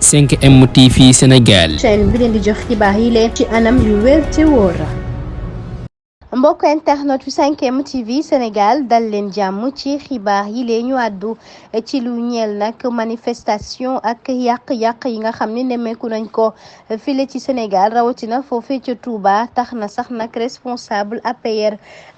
5M TV Sénégal. chaîne bi leen di jox xibaar yi leen ci anam yu wér te wóor. mbokk internet yu 5M TV Sénégal dal leen jàmm ci xibaar yi lee ñu àddu ci lu ñeel nag manifestation ak yàq-yàq yi nga xam ne nemmeeku nañ ko file ci Sénégal rawatina foofee ca Touba tax na sax nag responsable APR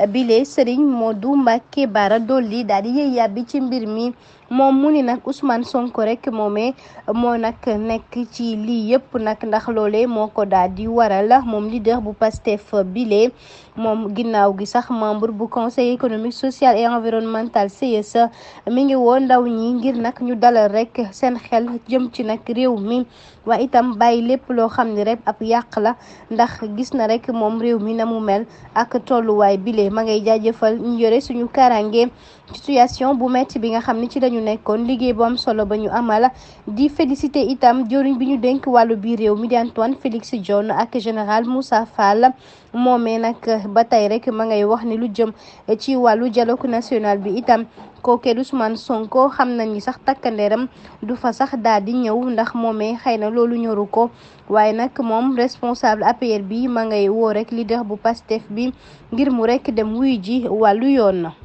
bile Serigne Modou Mbacké Bara Dolly daal di yëy yàbbi ci mbir mi. moom mu ni nag Ousmane Sonko rek moomee moo nag nekk ci lii yëpp nag ndax loolee moo ko daal di waral moom leader bu Pastef bile moom ginnaaw gi sax membre bu conseil économique social et environnemental CSE mi ngi woo ndaw ñi ngir nag ñu dalal rek seen xel jëm ci nag réew mi waaye itam bàyyi lépp loo xam ne rek ab yàq la ndax gis na rek moom réew mi na mu mel ak tolluwaay bile ma ngay jaajëfal ñu yore suñu karange situation bu metti bi nga xam ne ci lañu nekkoon liggéey bu am solo ba ñu amal di félicité itam jëriñ bi ñu dénk wàllu biir réew mi di Antoine Félix Diome ak général Moussa Fall moomee nag ba tey rek ma ngay wax ni lu jëm ci wàllu dialogue national bi itam kooke Ousmane Sonko xam nañ ni sax takkandeeram du fa sax daal di ñëw ndax moomee xëy na loolu ñoru ko waaye nag moom responsable APR bi ma ngay woo rek leader bu Pastef bi ngir mu rek dem wuy ji wàllu yoon.